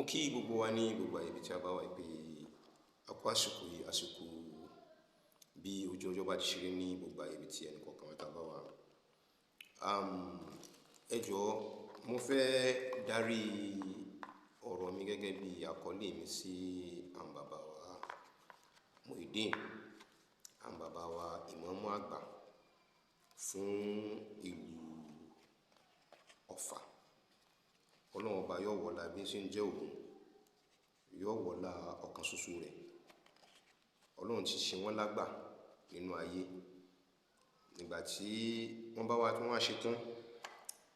Kí gbogbo wa ní gbogbo àyè ibi tí a bá wà pé a kú àsìkò yìí, àsìkò bí ojú ọjọ́ bá ti ṣe rí ní gbogbo àyè ibi tí ẹnì kọ̀ọ̀kan wa tá bá wà. Ẹ jọ̀ọ́, mo fẹ́ darí ọ̀rọ̀ mi gẹ́gẹ́ bí àkọlé mi sí àwọn bàbá wa Muyideen, àwọn bàbá wa Ìmáàmù Àgbà fún ìlú Ọ̀ffà. Ọlọ́run ọba yóò wọlá bí ṣe ń jẹ́ òun, yóò wọlá ọ̀kan ṣoṣo rẹ̀. Ọlọ́run ti ṣe wọ́n lágbà nínú ayé. Nígbà tí wọ́n bá wá tí wọ́n á ṣe tán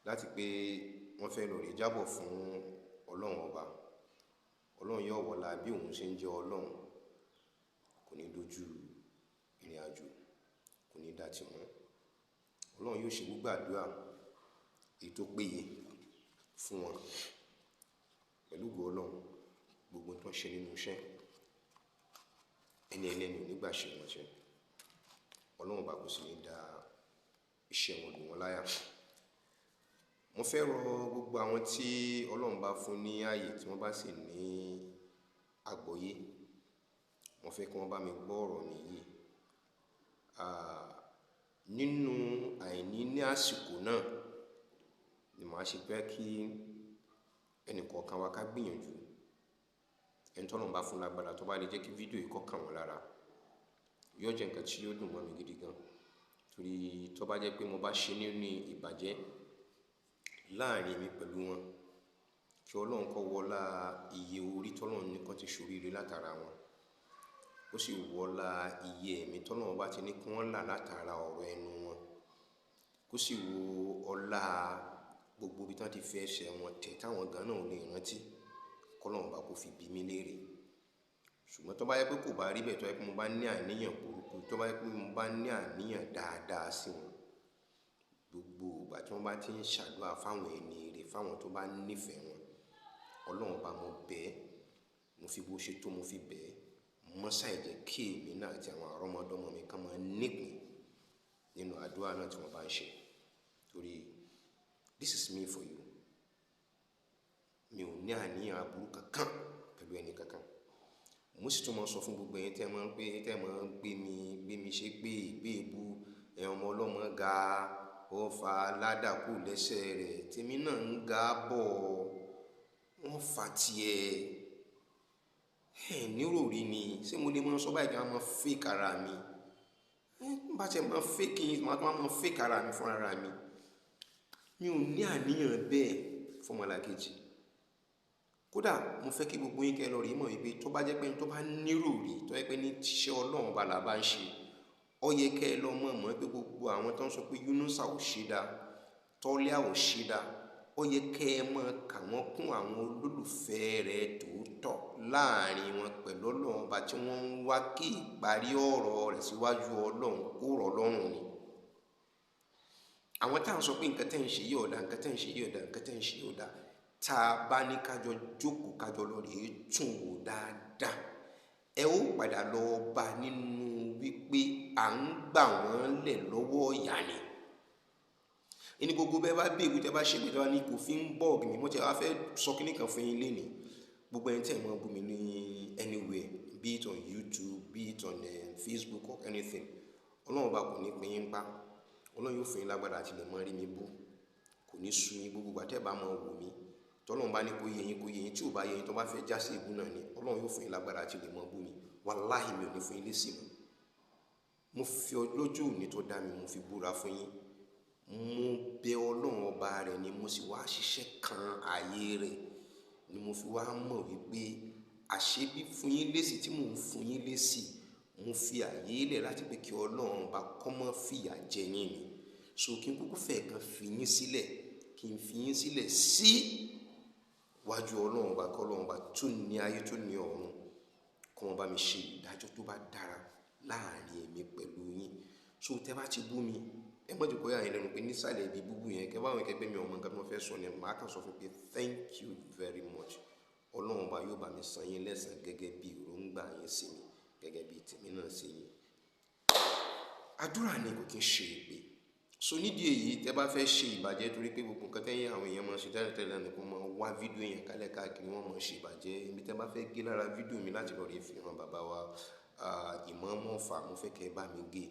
láti pé wọ́n fẹ́ lọ rí jábọ̀ fún Ọlọ́run ọba. Ọlọ́run yóò wọlá bí òun ṣe ń jẹ́ Ọlọ́run, kò ní dojú ìrìnàjò, kò ní dá tí wọn. Ọlọ́run yóò ṣe gbígbàdúrà èyí tó péye fún wọn pẹ̀lú ògo Ọlọ́run. Gbogbo tó ń ṣe nínú iṣẹ́, ẹni ẹlẹ́ni ò ní gbà ṣe wọn ṣe. Ọlọ́run ọba kò sì ní dá iṣẹ́ wọn lù wọ́n láyà. Mo fẹ́ rọ gbogbo àwọn tí Ọlọ́run bá fún ní ààyè tí wọ́n bá sì ní àgbọ́yé. Mo fẹ́ kí wọ́n bá mi gbọ́ ọ̀rọ̀ mi yìí. Nínú àìní ní àsìkò náà ni màá ṣe fẹ́ kí ẹnì kọ̀ọ̀kan wa ká gbìyànjú. Ẹni tí Ọlọ́run bá fún lágbára tó bá lè jẹ́ kí fídíò yìí kó kàn wọ́n lára, yóò jẹ́ ǹkan tí yóò dùn mọ́ mi gidi gan. Torí tó bá jẹ́ pé mo bá ṣe nínú ìbàjẹ́ láàrin mi pẹ̀lú wọn, kí Ọlọ́run kó wọlá iye orí tí Ọlọ́run ní kí wọ́n ti ṣoríire látara wọn, ó sì wọlá iye ẹ̀mí tí Ọlọ́run bá ti ní kí wọ́n là látara ọ̀rọ̀ ẹnu wọn, kó sì wo ọlá gbogbo ibi tí wọ́n ti fi ẹsẹ̀ wọn tẹ̀ táwọn gan náà ò lè rántí, kí Ọlọ́run bá kó fi bí mi léèrè. Ṣùgbọ́n tó bá jẹ́ pé kò bá rí bẹ́ẹ̀, tó bá jẹ́ pé mo bá ní àníyàn burúkú, tó bá jẹ́ pé mo bá ní àníyàn dáadáa sí wọn, gbogbo ìgbà tí wọ́n bá ti ń ṣàdúrà fáwọn ẹni rere, fáwọn tó bá nífẹ̀ẹ́ wọn, Ọlọ́run bá mo bẹ̀ ẹ́, mo fi bó ṣe tó mo fi bẹ̀ ẹ́, mọ́ ṣàì jẹ́ kí èmi náà àti àwọn àrọ́mọdọ́mọ mi kan máa nípìn nínú àdúrà náà tí wọ́n bá ń ṣe. Torí this is me for you. Mi ò ní àníyàn aburú kankan pẹ̀lú ẹni kankan. Mo sì tún máa ń sọ fún gbogbo ẹ̀yin tí ẹ máa ń pé, tí ẹ máa ń gbé mi ṣe pé, gbé ebu, ẹ̀ ọmọ ọlọ́mọ ga, ó fa ládàkú lẹ́sẹ̀ rẹ̀, tèmi náà ń ga bọ̀, wọ́n fa tiẹ̀. Ẹ ní ròrí ni, ṣé mo lè máa sọ báyìí kí a máa fake ara mi? Bá ti ẹ máa fake yín, màá tún máa fake ara mi fún ara mi. Mi ò ní àníyàn bẹ́ẹ̀ fún ọmọlàkejì. Kódà mo fẹ́ kí gbogbo yín kẹ́ lọ rí mọ̀ wípé tó bá jẹ́ pé tó bá níròrí, tó jẹ́ pé ní iṣẹ́ Ọlọ́run ọba là bá ń ṣe, ó yẹ kẹ́ ẹ lọ mọ̀ mọ̀ pé gbogbo àwọn tó ń sọ pé Yunusa ò ṣe dá, Tọ́lá ò ṣe dá, ó yẹ kẹ́ ẹ mọ̀ kà wọ́n kún àwọn olólùfẹ́ rẹ̀ tòótọ́ láàrin wọn pẹ̀lú Ọlọ́run ọba tí wọ́n ń wá kí ìparí ọ̀rọ̀ rẹ̀ síwájú Ọlọ́run kó rọ̀ lọ́rùn ni. Àwọn tá à ń sọ pé nǹkan tẹ́ ń ṣe yìí ò dá, nǹkan tẹ́ ń ṣe yìí ò dá, nǹkan tẹ́ ń ṣe yìí ò dá, tá a bá ní ká jọ jókòó ká jọ lọ rèé tún wò dáadáa, ẹ ó padà lọ bá nínú wípé à ń gbà wọ́n lẹ̀ lọ́wọ́ ìyà ni. Ẹni gbogbo bẹ́ẹ̀ bá bí ègún tẹ́ bá ṣe pé tí wọ́n ní kò fi ń bọ́ọ̀gì mi, mo ti wá fẹ́ sọ kíní kan fún yín lénìí. Gbogbo ẹni tí ẹ máa ń bú mi ní anywhere, be it on YouTube, be it on Facebook or anything, Ọlọ́run ọba kò ní pín yín pa. Ọlọ́run yóò fún yín lágbára àti lè máa rí mi bú. Kò ní sú yín gbogbo ìgbà tí ẹ bá máa wò mí. Tí Ọlọ́run bá ní kó yé yín, kó yé yín, tí ò bá yé yín, tó bá fẹ́ já sí ègún náà ni, Ọlọ́run yóò fún yín lágbára àti lè máa bú mi. Wàláhì mi ò ní fún yín lésì mọ́. Mo fi lójú òní tó dá mi, mo fi búra fún yín. Mo bẹ Ọlọ́run ọba rẹ̀ ni mo sì wá ṣiṣẹ́ kan ààyè rẹ̀ ni mo fi wá mọ̀ wípé àṣebí fún yín lésì tí mò ń fún yín lésì, mo fi ààyè lẹ̀ láti pé kí Ọlọ́run ọba kó má fìyà jẹ yín ni. So kí n kúkú fẹ́ kan fi yín sílẹ̀, kí n fi yín sílẹ̀ sí wájú Ọlọ́run ọba, kí Ọlọ́run ọba tó ní ayé tó ní ọ̀run, kó wọn bá mi ṣe ìdájọ́ tó bá dára láàrin èmi pẹ̀lú yín. So tẹ́ bá ti bú mi, ẹ má jẹ́ kó yà yín lẹ́nu pé nísàlẹ̀ ibi búbú yẹn, kẹ́ bá àwọn akẹgbẹ́ mi ọmọ nǹkan tí mo fẹ́ sọ ni, màá kàn sọ fún pé thank you very much. Ọlọ́run ọba yóò bá mi san yín lẹ́san gẹ́gẹ́ bí èròǹgbà yín sí mi, gẹ́gẹ́ bí tèmi náà sí yín. Àdúrà ni kò kí ń ṣe èpè. So nídìí èyí, tẹ́ bá fẹ́ ṣe ìbàjẹ́, torí pé gbogbo nǹkan tẹ́yìn àwọn èèyàn máa ṣe tẹ́lẹ̀tẹ́lẹ̀ ni kó máa wá fídíò yẹn kálẹ̀ káàkiri, wọ́n máa ṣe ìbàjẹ́. Ibi tẹ́ bá fẹ́ gé lára fídíò mi láti lọ rí fi hàn bàbá wa Ìmáàmù Ọ̀fà, mo fẹ́ kẹ́ ẹ bá mi gé.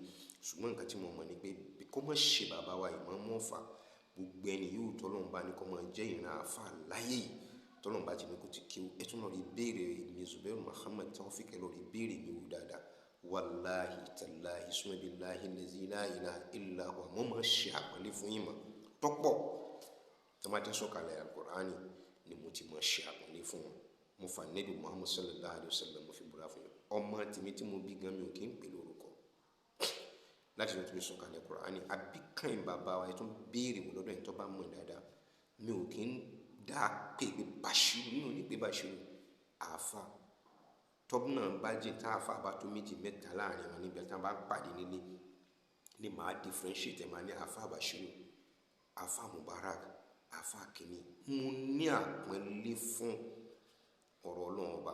Ṣùgbọ́n nǹkan tí mo mọ̀ ni pé kó má ṣe bàbá wa Ìmáàmù Ọ̀fà, gbogbo ẹni yóò tọ́lọ́run bá ní kó máa jẹ́ ìran àáfà láyé yìí, tọ́lọ́run bá ti ní kó ti kí ẹ tún lọ rí béèrè mi Zubairu Muhammad Taofeek, ẹ lọ rí béèrè mi wò dáadáa. Wàláhi tàláhi sùnmọ́bìláhi lẹ́zí láìlá ìlà wà, mo máa ṣe àpọ́nlé fún yín mọ́ tọ́pọ̀. Tó máa tẹ́ sọ̀kalẹ̀ Al-Qur'ani ni mo ti máa ṣe àpọ́nlé fún wọn. Mo fà Nábì Muhammad sallallahu alayhi wa sallam, mo fi búra fún yín. Ọmọ tèmi tí mo bí gan, mi ò kí ń pè lórúkọ láti lọ tó fi sọ̀kalẹ̀ Qur'ani. Àbí kàn bàbá wa, ẹ tún béèrè wò lọ́dọ̀ ẹ̀ tó bá mọ̀ dáadáa. Mi ò kí ń dá pè pé Bashiru, mi ò ní pé Bashiru àáfà tọ́bùnà bá jìn tá àáfà bá tó méjì mẹ́ta láàrin wọn níbi tí wọ́n bá ń pàdé nílé ni màá differentiate ẹ̀, màá ní àáfà Bashiru, àáfà Mubarak, àáfà kìíní. Mo ní àpọ́nlé fún ọ̀rọ̀ Ọlọ́run ọba,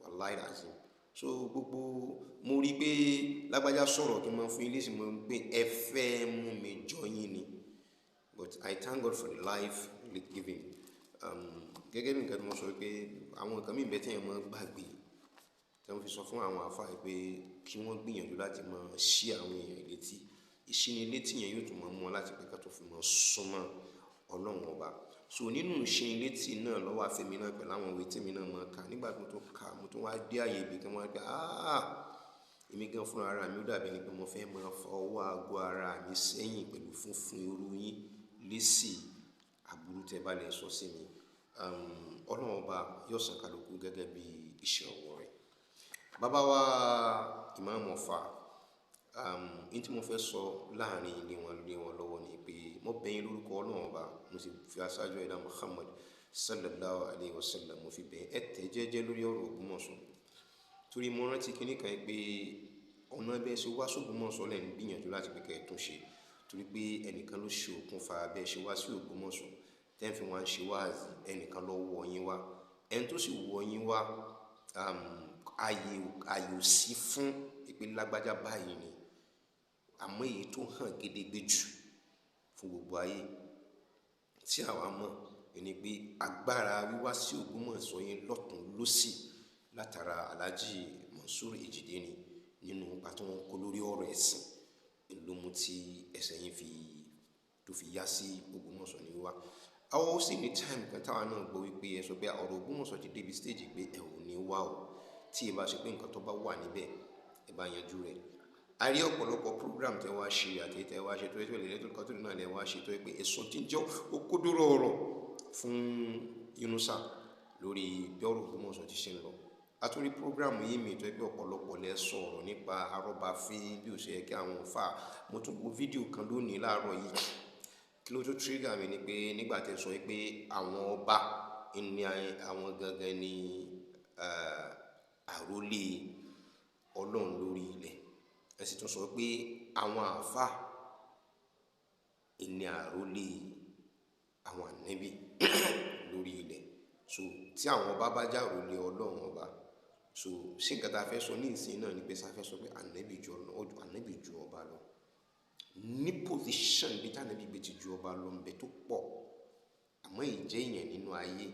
wàláì azim. So gbogbo mo rí pé lágbájá sọ̀rọ̀ kí n máa fún ilé sí mo pé ẹ fẹ́ mú mi jọ yín ni, but I thank God for the life given. Gẹ́gẹ́ bí nǹkan tí mo sọ pé àwọn nǹkan mìíràn bẹ́ẹ̀ tí èèyàn máa gbàgbé, tí wọ́n fi sọ fún àwọn àfáà pé kí wọ́n gbìyànjú láti máa ṣí àwọn èèyàn létí. Ìṣínilétí yẹn yóò tún máa mú wọn láti pé ká tó fi máa súnmọ́ Ọlọ́run ọba. So nínú ìṣínilétí náà lọ́wọ́ afẹ́mi náà pẹ̀lú àwọn ìwé tèmi náà máa kà. Nígbà tí mo tó kà, mo tún wá dé àyè ibi kan, wọ́n á pé èmi gan fúnra ara mi ó dàbí ẹni pé mo fẹ́ máa fa ọwọ́ aago ara mi sẹ́yìn pẹ̀lú fúnfún irú yín lésì aburú tẹ́ bá lè sọ sí mi. Ọlọ́run ọba yóò san kálukú gẹ́gẹ́ bí iṣẹ́ ọwọ́ rẹ̀. Bàbá wa Ìmáàmù Ọ̀fà, ní tí mo fẹ́ sọ láàrin ilé wọn lé wọn lọ́wọ́ ni pé mo bẹ̀ yín lórúkọ Ọlọ́run ọba, mo sì fi aṣáájú ẹ̀dá Muhammad sallallahu alayhi wa sallam, mo fi bẹ̀ ẹ́ tẹ́ jẹ́jẹ́ lórí ọ̀rọ̀ Ògbómọ̀ṣọ́. Torí mo rántí kíní kan pé ọ̀nà bẹ́ẹ̀ ṣe wá sógbómọ̀ṣọ́ lẹ́ ń gbìyànjú láti pé kẹ́ ẹ tún ṣe, torí pé ẹnìkan ló ṣe òkúnfà bẹ́ẹ̀ ṣe wá sí Ògbómọ̀ṣọ́ tẹ́ ń fi wá ń ṣe wáàzì, ẹnìkan ló wọ yín wá. Ẹni tó sì wọ yín wá, ààyè ò sí fún ìpè lágbájá báyìí ni. Àmọ́ èyí tó hàn gedegbe jù fún gbogbo ayé tí àwa mọ̀ ni pé agbára wíwá sí Ògbómọ̀ṣọ́ yẹn lọ́tùn lósì látara Alhaji Mansur Ejide ni nínú ipa tí wọ́n kó lórí ọ̀rọ̀ ẹ̀sìn ló mú tí ẹsẹ̀ yín fi tó fi yá sí Ògbómọ̀ṣọ́ ní wíwá. Àwọn ó sì ní time kan táwa náà gbọ́ wípé ẹ sọ pé ọ̀rọ̀ Ògbómọ̀ṣọ́ ti débi stage pé ẹ ò ní wá o, tí ẹ bá ṣe pé nǹkan tó bá wà níbẹ̀ ẹ bá yanjú rẹ̀. A rí ọ̀pọ̀lọpọ̀ program tẹ wá ṣe àti tẹ wá ṣe tó yẹ pé lẹ́tọ̀ kan tó náà lẹ wá ṣe tó yẹ pé ẹ̀sùn tí ń jẹ́ òkodoro ọ̀rọ̀ fún Yunusa lórí bí ọ̀rọ̀ Ògbómọ̀ṣọ́ ti ṣe ń lọ. A tún rí program yìí mi tó yẹ pé ọ̀pọ̀lọpọ̀ lẹ sọ̀rọ̀ nípa arọ́bafín bí ó ṣe yẹ kí àwọn fà. Mo tún wo fídíò kan lónìí láàárọ̀ yìí. Kí ló tún trigger mi ni pé nígbà tẹ sọ pé àwọn ọba ní àwọn gangan ní àrólé Ọlọ́run lórí ilẹ̀. Ẹ sì tún sọ pé àwọn àáfà ní àrólé àwọn ànábì lórí ilẹ̀. So tí àwọn ọba bá jàrólé Ọlọ́run ọba, so ṣé nǹkan tá a fẹ́ sọ ní ìsìn náà ni pé ṣá fẹ́ sọ pé ànábì ju ànábì ju ọba lọ. Ní position bí tànábì gbé ti ju ọba lọ ń bẹ tó pọ̀. Àmọ́ ìjẹ́ èèyàn nínú ayé,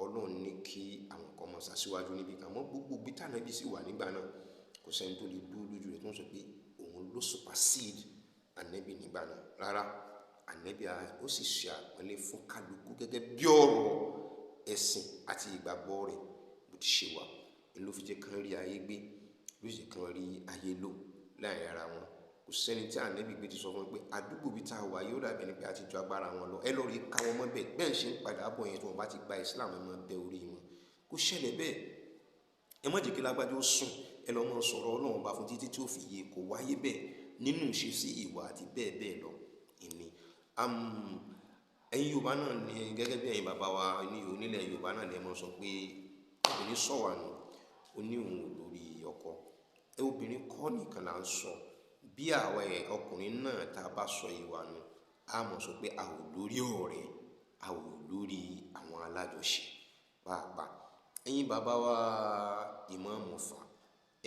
Ọlọ́run ní kí àwọn kan máa ṣaṣíwájú níbi kan. Àmọ́ gbogbo bí tànábì sì wà nígbà náà, kò sẹ́ni tó lè dúró lójú rẹ̀ tó ń sọ pé òun ló supersede ànábì nígbà náà. Rárá, ànábì ó sì ṣe àpọ́nlé fún kálukú gẹ́gẹ́ bí ọ̀rọ̀ ẹ̀sìn àti ìgbàgbọ́ rẹ̀ bó ti ṣe wà. Ló fi jẹ́ kán rí ayé gbé, ló fi jẹ́ kán rí ayé lò láàrin ara wọn. Kò sẹ́ni tí ànábì gbé ti sọ fún wọn pé àdúgbò bí tá a wà yóò dàbí ẹni pé a ti ju agbára wọn lọ. Ẹ lọ rí ká wọn mọ́ bẹ́ẹ̀. Bẹ́ẹ̀ ṣe ń padà bọ̀ yẹn tí wọ́n bá ti gba Islam, ẹ máa bẹ orí wọn. Kò ṣẹlẹ̀ bẹ́ẹ̀. Ẹ má jẹ́ kí lágbájá ó sùn, ẹ lọ máa sọ̀rọ̀ Ọlọ́run ọba fún títí tí ó fi yé, kò wáyé bẹ́ẹ̀ nínú ìṣesí ìwà àti bẹ́ẹ̀ bẹ́ẹ̀ lọ. Ìní, ẹ̀yin Yorùbá náà ni gẹ́gẹ́ bí ẹ̀yin bàbá wa ní onílẹ̀ Yorùbá náà lè máa sọ pé obìnrin sọ̀wà nù, ó ní òun ò lórí ọkọ. Ẹ obìnrin kọ́ nìkan là ń sọ. Bí àwa ọkùnrin náà tá a bá sọ ìwà nù, a mọ̀ sọ pé a ò lórí ọ̀rẹ́, a ò lórí àwọn alájọṣe pàápàá. Ẹ̀yin bàbá wa Ìmáàmù Ọ̀fà,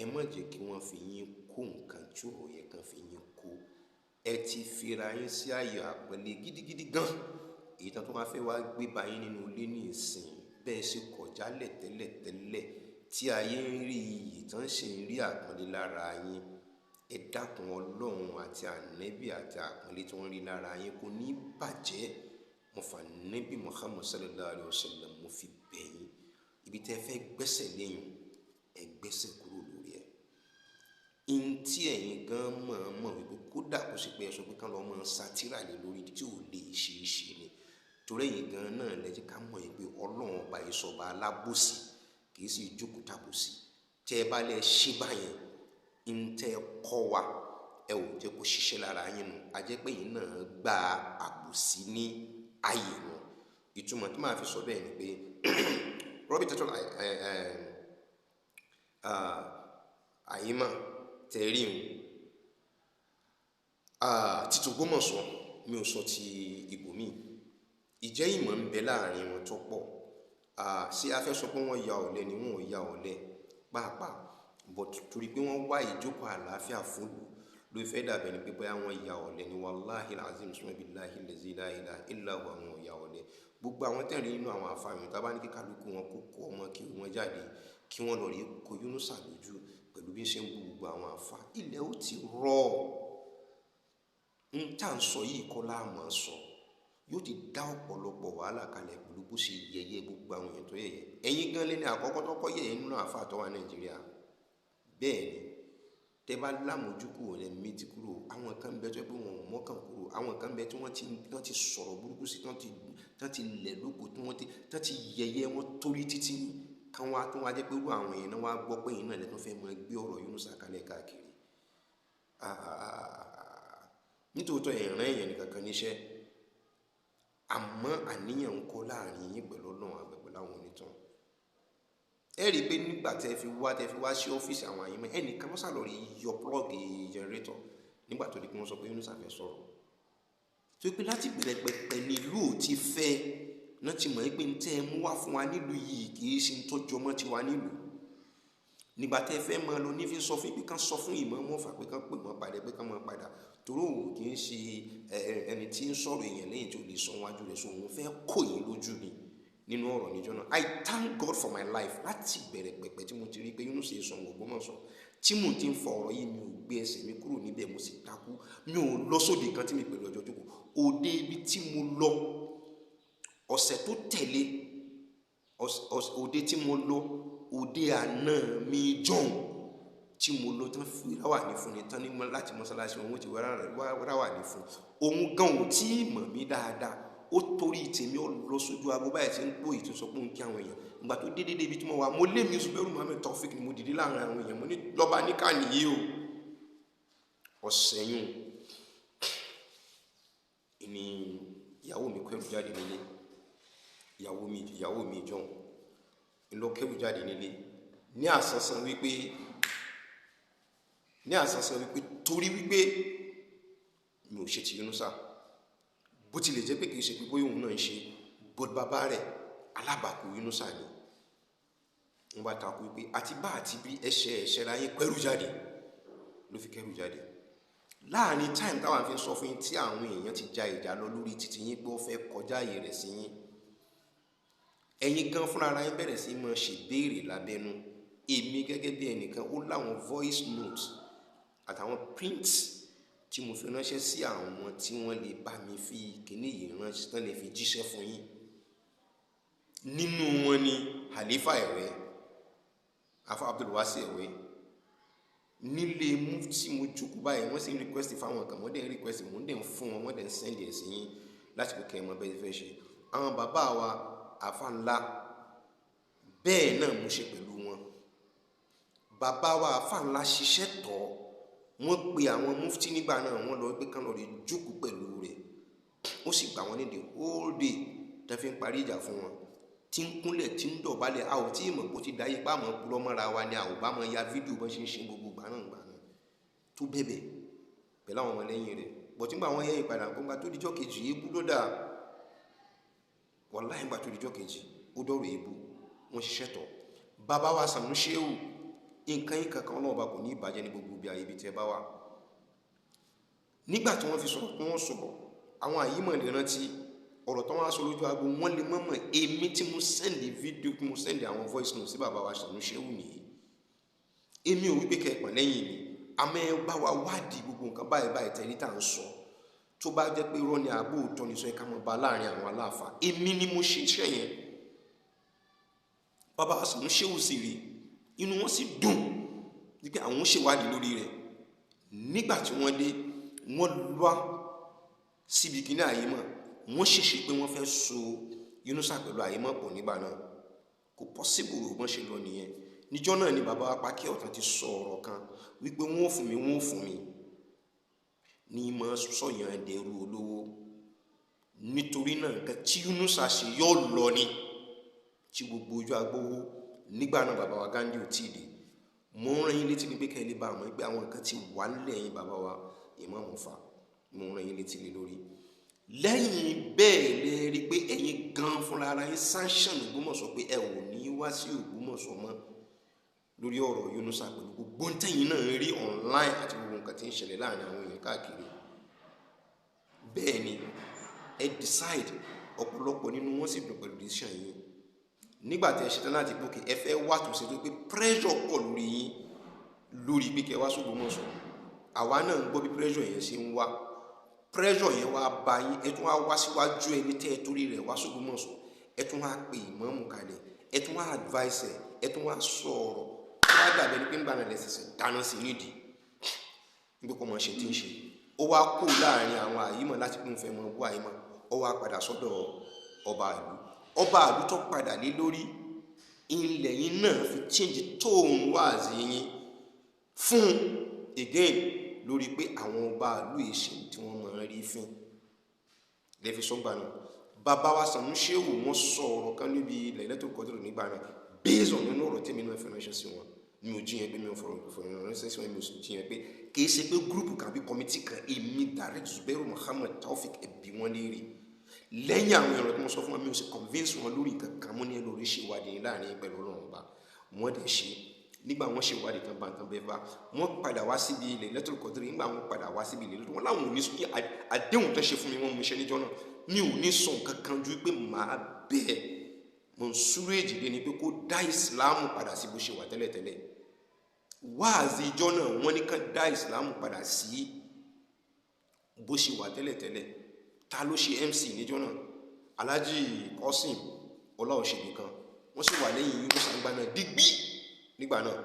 ẹ má jẹ́ kí wọ́n fi yín kó nǹkan tí ò yẹ kí wọ́n fi yín kó. Ẹ ti fira yín sí ààyè àpọ́nlé gidigidi gan. Èyí tán tó wá fẹ́ wá gbé bá yín nínú ilé ní ìsìn, bẹ́ẹ̀ ṣe kọjálẹ̀ tẹ́lẹ̀tẹ́lẹ̀ tí ayé ń rí iyì tán ṣe ń rí àpọ́nlé lára yín. Ẹ dákun, Ọlọ́run àti ànẹ́bí àti àpọ́nlé tí wọ́n rí lára yín kò ní bàjẹ́. Mo fà nẹ́bí Muhammad sallallahu alayhi wa sallam, mo fi bẹ̀ yín. Ibi tẹ́ fẹ́ gbẹ́sẹ̀ léyìn, ẹ gbẹ́sẹ̀ kúrò lórí ẹ̀. N tí ẹ̀yin gan mọ̀ọ́mọ̀ wípé kódà kó sì pé ẹ sọ pé kán lọ́ mọ́ sátírà lé lórí tí ò lè ṣe é ṣe ni. Torí ẹ̀yin gan náà lẹ jẹ́ ká mọ̀ yìí pé Ọlọ́run ọba ìsọba alábòsí kì í sì jókòó tàbòsí. Tẹ́ ẹ bá lẹ ṣe báyẹn, n tẹ́ ẹ kọ́ wa, ẹ ò jẹ́ kó ṣiṣẹ́ lára yín nù. A jẹ́ pé ẹ̀yin náà gba àbòsí ní ayé wọn. Ìtumọ̀ tí màá fi sọ bẹ́ẹ̀ ni pé Rọ́bì tẹ́tọ́ àyímọ̀ tẹ̀rí ń títí Ògbómọ̀ṣọ́, mi ò sọ ti ibòmíì. Ìjẹ́ ìmọ̀ ń bẹ láàrin wọn tó pọ̀. Ṣé a fẹ́ sọ pé wọ́n ya ọ̀lẹ ni? Wọ́n ò ya ọ̀lẹ pàápàá, but torí pé wọ́n wá ìjókòó àlàáfíà fún ìlú ló fẹ́ dàbẹ̀ ni pé bóyá wọ́n ya ọ̀lẹ ni. Wàláhì azim summa billahi allazi la ilaha illa huwa, àwọn ò ya ọ̀lẹ. Gbogbo àwọn tẹ̀rí nínú àwọn àfààní tá a bá ní kí kálukú wọn kó kó ọmọ kí wọ́n jáde kí wọ́n lọ rí kó Yunusa lójú pẹ̀lú bí ń ṣe ń bu gbogbo àwọn àfa, ilẹ̀ ó ti rọ̀. N tá à ń sọ yìí kọ́ láàmú sọ, yóò ti dá ọ̀pọ̀lọpọ̀ wàhálà kalẹ̀ pẹ̀lú bó ṣe yẹ̀yẹ́ gbogbo àwọn èèyàn tó yẹ̀yẹ́. Ẹ̀yin gan lé ní àkọ́kọ́ tó kọ́ yẹ̀yẹ́ nínú àfa tó wà Nàìjíríà. Bẹ́ẹ̀ ni tẹ́ bá lámójú kúrò lẹ́ méjì kúrò, àwọn kan bẹ tó pé wọn ò mọ́kàn kúrò, àwọn kan bẹ tí wọ́n ti sọ̀rọ̀ burúkú sí, tán ti lẹ̀ lóko, tí wọ́n ti yẹ̀yẹ́ wọn torí títí kan wá tó wá jẹ́ pé irú àwọn èèyàn náà wá gbọ́ pé ẹ̀yin náà lẹ́ tó fẹ́ máa gbé ọ̀rọ̀ Yunusa kalẹ̀ káàkiri. Nítòótọ́ ẹ̀ràn èèyàn nìkan kan níṣẹ́, àmọ́ àníyàn ń kọ́ láàrin yín pẹ̀lú Ọlọ́run àgbẹ̀ pẹ̀lú àwọn onítàn. Ẹ rí i pé nígbà tẹ́ fi wá sí ọ́fíìsì àwọn àyìnbó, ẹnìkan ló sàlọ́rí yọ plọ́ọ̀gì jẹnẹrétọ̀ nígbà tó di pé wọ́n sọ pé Yunusa fẹ́ sọ̀rọ̀. Tó pé láti bẹ̀rẹ̀ pẹ̀pẹ̀ nílùú ò ti fẹ́ náà ti mọ̀ pé ń tẹ́ ẹ mú wá fún wa nílùú yìí kì í ṣe ń tọ́jú ọmọ tiwa nílùú. Nígbà tẹ́ fẹ́ máa lọ ní fi sọ fún pé kán sọ fún ìmọ̀ mọ́fà pé kán pè wọ́n padà pé kán máa padà, torí òun kì í ṣe ẹni tí ń sọ̀rọ̀ èèyàn lẹ́yìn tí ò lè sọ wájú rẹ̀, so òun fẹ́ kó yín lójú ni nínú ọ̀rọ̀ níjọ́ náà. I thank God for my life. Láti bẹ̀rẹ̀ pẹ̀pẹ̀ tí mo ti rí pé Yunusa sọ Ògbómọ̀ṣọ́ tí mò ń ti ń fọ ọ̀rọ̀ yìí, mi ò gbé ẹsẹ̀ mi kúrò níbẹ̀, mo sì takú, mi ò lọ sóde kan tí mi pẹ̀lú ọjọ́ jókòó. Òde ibi tí mo lọ ọ̀sẹ̀ tó tẹ̀lé òde tí mo lọ, òde àná mi jọ̀hún tí mo lọ tán fi ráwà ní fún ni tán ní láti mọ́sálásí wọn ti ráwà ní fún òun gan ò tí ì mọ̀ mí dáadáa. Ó torí tèmi ó lọ sójú aago báyìí tí ń pò yìí tó sọ pé òun kí àwọn èèyàn. Ìgbà tó dédé débi tí mo wà, mo lé mi Zubairu Muhammed Taofik ni mo dìde láàrin àwọn èèyàn, mo ní lọ́ba ní ká nìyí o. Ọ̀sẹ̀ yún ni ìyàwó mi kẹ́rù jáde nílé, ìyàwó mi jọ̀hún lọ kẹ́rù jáde nílé ní àsánsán wípé torí wípé mi ò ṣe ti Yunusa, bó tilẹ̀ jẹ́ pé kì í ṣe pé bóyá òun náà ń ṣe, bó bàbá rẹ̀ alábàákú Yunusa ni. Wọ́n bá takú wípé àti bá àti bí ẹ̀ṣẹ̀ ẹ̀ṣẹ̀ ra yín kẹ́rù jáde, ló fi kẹ́rù jáde. Láàrin táìmù táwọn fi ń sọ fún yín tí àwọn èèyàn ti ja ìjà lọ lórí títí yín pé ó fẹ́ kọjá ààyè rẹ̀ sí yín, ẹ̀yin gan fúnra ara yín bẹ̀rẹ̀ sí máa ṣèbéèrè lábẹ́nú. Èmi gẹ́gẹ́ bí ẹnìkan ó láwọn voice notes àtàwọn prints tí mo fi ránṣẹ́ sí àwọn tí wọ́n lè bá mi fi kíní yìí ránṣẹ́ tán lè fi jíṣẹ́ fún yín. Nínú wọn ni Halifa Ẹ̀wẹ́, Afa Abdulwasi Ẹ̀wẹ́, nílé mufti mo jókòó báyìí, wọ́n sì ń request fáwọn kan, wọ́n dẹ̀ ń request, mo dẹ̀ ń fún wọn, wọ́n dẹ̀ ń send ẹ̀ sí yín láti pé kẹ́ ẹ mọ bẹ́ẹ̀ fẹ́ ṣe. Àwọn bàbá wa àfa ńlá bẹ́ẹ̀ náà mo ṣe pẹ̀lú wọn. Bàbá wa àfa ńlá ṣiṣẹ́ tọ̀, wọ́n pe àwọn mufti nígbà náà, wọ́n lọ pé kán lọ rí jókòó pẹ̀lú rẹ̀, ó sì gbà wọ́n nídìí all day tó fi ń parí ìjà fún wọn, tí ń kúnlẹ̀ tí ń dọ̀bálẹ̀. A ò tí ì mọ̀ kó ti dáyé pa àmọ́ purọ́ mọ́ra wa ni, a ò bá mọ ya fídíò bọ́n ṣe ń ṣe gbogbo gbà náà tó bẹ̀bẹ̀ pẹ̀lú àwọn ọmọlẹ́yìn rẹ̀. Bọ̀ tí ń gbà wọ́n yẹ́yìn padà gbọ́ngbà tó dijọ́ kejì ebú ló dáa, wàláhì gbà tó dijọ́ kejì ó dọ̀rọ̀ ebú, wọ́n ṣiṣẹ́ tọ̀. Bàbá wa Sànú Ṣéhù, nǹkan yín kankan Ọlọ́run bá kò ní ìbàjẹ́ ní gbogbo ibi àyè ibi tí ẹ bá wà. Nígbà tí wọ́n fi sọ̀rọ̀ tí wọ́n sọ̀rọ̀, àwọn àyímọ̀ lè rántí ọ̀rọ̀ tó wọ́n á sọ lójú agbo, wọ́n lè mọ̀mọ̀ èmi tí mo send fídíò, tí mo send àwọn voice note sí bàbá wa Sànú Ṣéhù nìyí. Èmi ò wípé kẹ́ ẹ pọ̀n lẹ́yìn mi, àmọ́ ẹ bá wa wádìí gbogbo nǹkan báyìí báyìí tẹ̀lé tá à ń sọ. Tó bá jẹ́ pé irọ́ ni àbó òótọ́ ni, sọ ẹ ká mọ̀ bá láàrin àwọn aláàfáà. Èmi ni mo ṣe iṣẹ́ yẹn. Bàbá wa Sànú Ṣéhù sì rí, inú wọn sì dùn wípé àwọn ṣèwádìí lórí rẹ̀. Nígbà tí wọ́n dé, wọ́n wá síbi kíní àyímọ̀, wọ́n ṣèṣe pé wọ́n fẹ́ so Yunusa pẹ̀lú àyímọ̀ pọ̀ nígbà náà. Kò possible, bọ́n ṣe lọ nìyẹn. Níjọ́ náà ni bàbá wa Pákí Ọ̀tàn ti sọ ọ̀rọ̀ kan wípé wọ́n ò fún mi, wọ́n ò fún mi ní mọ́ sọ̀yàn ẹ̀dẹ̀rú olówó. Nítorí náà nǹkan tí Yunusa ṣe yóò lọ ni tí gbogbo ojú agbowó. Nígbà náà bàbá wa Gandhi ò tíì dé. Mo ń rán yín létí ní pé kẹ́ ẹ lè bá àmọ́ pé àwọn nǹkan ti wà lẹ́yìn bàbá wa Ìmáàmù Ọ̀fà. Mo ń rán yín létí lé lórí. Lẹ́yìn bẹ́ẹ̀ lè rí pé ẹ̀yin gan fúnra ara yín sanction Ògbómọ̀ṣọ́ pé ẹ ò ní wá sí Ògbómọ̀ṣọ́ mọ́ lórí ọ̀rọ̀ Yunusa pẹ̀lú gbogbo ntẹ̀yìn náà rí online àti gbogbo nǹkan tí ń ṣẹlẹ̀ láàrin àwọn èèyàn káàkiri. Bẹ́ẹ̀ ni ẹ decide, ọ̀pọ̀lọpọ̀ nínú wọn sì dùn pẹ̀lú decision yín. Nígbà tí ẹ ṣetán láti gòkè, ẹ fẹ́ wá tó ṣe tó pé pressure pọ̀ lórí yín lórí pé kẹ́ wá s'Ògbómọ̀ṣọ́. Àwa náà ń gbọ́ bí pressure yẹn ṣe ń wá. Pressure yẹn wá bá yín, ẹ tún wá wá síwájú ẹni tẹ́ ẹ torí rẹ̀ wá s'Ògbómọ̀ṣọ́, ẹ tún wá pè ìmáàmù kalẹ̀, ẹ tún wá advice ẹ, ẹ tún wá sọ̀rọ̀. Tó wá dàbí ẹni pé ń gbà náà lẹ́sẹ̀sẹ̀ dáná sí nídìí níbi kò mọ̀ ṣe tí ń ṣe. Ó wá kó láàrin àwọn àyímọ̀ láti pín fẹ́ mọ bú àyímọ̀, ó wá padà sọ́dọ̀ ọba ìlú. Ọba ìlú tó padà lé lórí ilẹ̀ yín náà fi change tone wáàzí yín fún again lórí pé àwọn ọba ìlú yìí ṣe tí wọ́n máa ń rí fín lẹ́fi sọ́gbà náà. Bàbá wa Sànú Ṣéhù wọ́n sọ ọ̀rọ̀ kan níbi Lailatul Qadr nígbà náà, based on nínú ọ̀rọ̀ tèmi náà fi ránṣẹ́ sí wọn. Mi ò jiyàn pé mi ò fọ̀rọ̀ ránṣẹ́ sí wọn, mi ò sì jiyàn pé kì í ṣe pé group kan àbí committee kan. Èmi direct Zubairu Muhammad Taofik ẹbí wọn léèrè lẹ́yìn àwọn ọ̀rọ̀ tí mo sọ fún wọn, mi ò sì convince wọn lórí nǹkan kan. Mo ní ẹ lórí ṣe ìwádìí láàrin pẹ̀lú Ọlọ́run ọba. Wọ́n dẹ̀ ṣe. Nígbà wọ́n ṣe ìwádìí tán bá tán bẹ́ẹ̀ bá wọ́n padà wá síbi Lailatul Qadr. Nígbà wọ́n padà wá síbi Lailatul, wọ́n láwọn ò ní àdéhùn tó ṣe fún mi, wọ́n mú iṣẹ́ níjọ́ náà. Mi ò ní sọ nǹkan kan ju pé màá bẹ́ẹ̀ Mọ̀nsúrù Èjìdé ni pé kó dá ìsìláàmù padà sí bó ṣe wà tẹ́lẹ̀tẹ́lẹ̀. Wáàzì ìjọ náà wọ́n ní ká dá ìsìláàmù padà sí bó ṣe wà tẹ́lẹ̀tẹ́lẹ̀. Ta ló ṣe MC níjọ́ náà? Alhaji Qasim Ọláòṣèbí kan. Wọ́n sì wà lẹ́yìn Yunusa nígbà náà digbí. Nígbà náà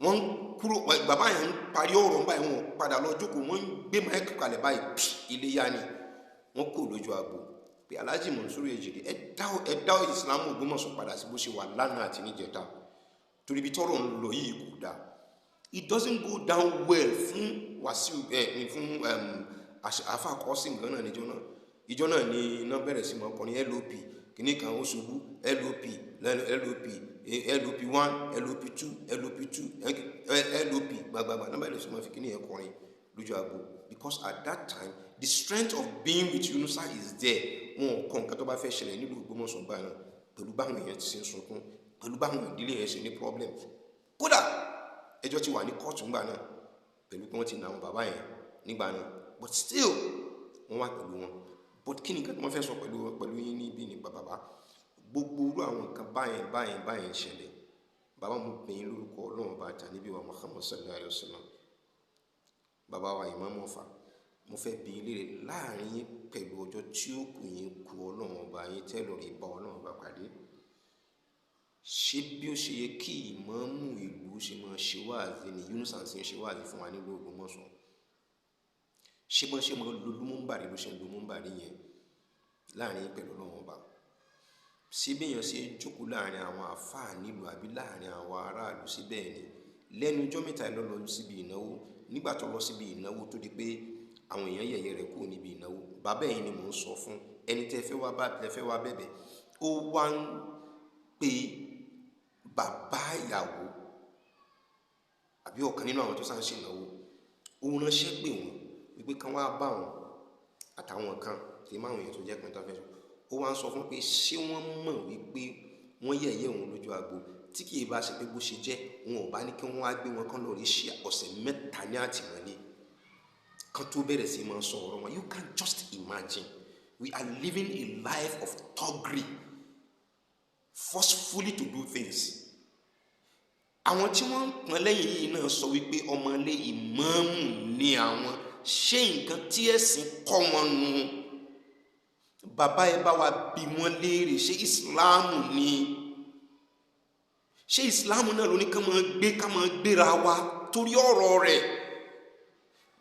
wọ́n ń kúrò, bàbá yẹn ń parí ọ̀rọ̀ báyìí, wọ́n padà lọ jókòó, wọ́n ń gbé mic kalẹ̀ báyìí, ilé yá ni wọ́n kò lójú agbo pé Alhaji Mọ̀nsúrù Èjìdé, ẹ dá ìsìlámù Ògbómọ̀ṣọ́ padà sí bó ṣe wà lánàá àti níjẹta, torí ibi tọ́rọ̀ ń lọ yìí kò dáa. It doesn't go down well fún Wàsíù ẹ fún àfa Qasim gan-an níjọ́ náà. Ìjọ náà ni iná bẹ̀rẹ̀ sí máa kọrin LOP kìíní kan ó ṣubú, LOP LOP LOP 1 LOP 2 LOP 2 LOP gbàgbàgbà náà bẹ̀rẹ̀ sí máa fi kìíní yẹn kọrin lójú agbo, because at that time the strength of being with Yunusa is there. Wọn ò kọ nǹkan tó bá fẹ́ ṣẹlẹ̀ nílùú Ògbómọ̀ṣọ́ gbà náà pẹ̀lú báwọn èèyàn ti ṣe ń sunkún, pẹ̀lú báwọn ìdílé yẹn ṣe ní problem. Kódà ẹjọ́ ti wà ní kóòtù ńgbà náà pẹ̀lú pé wọ́n ti nà àwọn bàbá yẹn nígbà náà, but still wọ́n wà pẹ̀lú wọn. But kí ni nǹkan tí wọ́n fẹ́ sọ pẹ̀lú yín níbí ni bàbá, gbogbo irú àwọn nǹkan báyẹn báyẹn báyẹn ṣẹlẹ̀. Bàbá, mo pè yín lórúkọ Ọlọ́run bá jà níbí wa Muhammad sallallahu alayhi wa sallam. Bàbá wa Ìmáàmù Ọ̀fà, mo fẹ́ bi yín léèrè láàrin yín pẹ̀lú ọjọ́ tí ó kù yín kù Ọlọ́run ọba yín tẹ́ lórí bá Ọlọ́run ọba pàdé. Ṣé bí ó ṣe yẹ kí ìmáàmù ìlú ṣe máa ṣe wáàzí ni Yunusa ṣe ń ṣe wáàzí fún wa nílùú Ògbómọ̀ṣọ́? Ṣé bọ́n ṣe máa lo lúmúńbàrí ló ṣe ń lo lúmúńbàrí yẹn láàrin yín pẹ̀lú Ọlọ́run ọba? Ṣé béèyàn ṣe ń jókòó láàrin àwọn àfáà nílùú àbí láàrin àwọn aráàlú sí bẹ́ẹ̀ ni? Lẹ́nu ọjọ́ mẹ́ta ló lọ síbi ìnáwó. Nígbà tó lọ síbi ìnáwó tó di pé àwọn èèyàn yẹ̀yẹ́ rẹ̀ kúrò níbi ìnáwó, bàbá yìí ni mò ń sọ fún ẹni tẹ́ fẹ́ wá bá tẹ́ fẹ́ wá bẹ̀bẹ̀. Ó wá ń pe bàbá ìyàwó àbí ọ̀kan nínú àwọn tó sá ń ṣe ìnáwó, ó ránṣẹ́ pè wọ́n wípé kán wá bá wọn àtàwọn kan tí máwọn èèyàn tó jẹ́ pé tó fẹ́ sọ. Ó wá ń sọ fún pé ṣé wọ́n mọ̀ wípé wọ́n yẹ̀yẹ́ òun lójú agbo? Tí kì í bá ṣe pé bó ṣe jẹ́, wọn ò bá ní kí wọ́n wá gbé wọn kán lọ rí ṣe ọ̀sẹ̀ mẹ́ta ní àtìmọ́lé, Kan tó bẹ̀rẹ̀ sí máa sọ ọ̀rọ̀ wọn. You can just imagine, we are living a life of thuggery, forcefully to do things. Àwọn tí wọ́n ń pọn lẹ́yìn yìí náà sọ wípé ọmọlé ìmáàmù ni àwọn. Ṣé nǹkan tí ẹ̀sìn kọ́ wọn nu? Bàbá, ẹ bá wa bi wọ́n léèrè, ṣé ìsìláàmù ni? Ṣé ìsìláàmù náà ló ní ká máa gbé, ká máa gbéra wa torí ọ̀rọ̀ rẹ̀?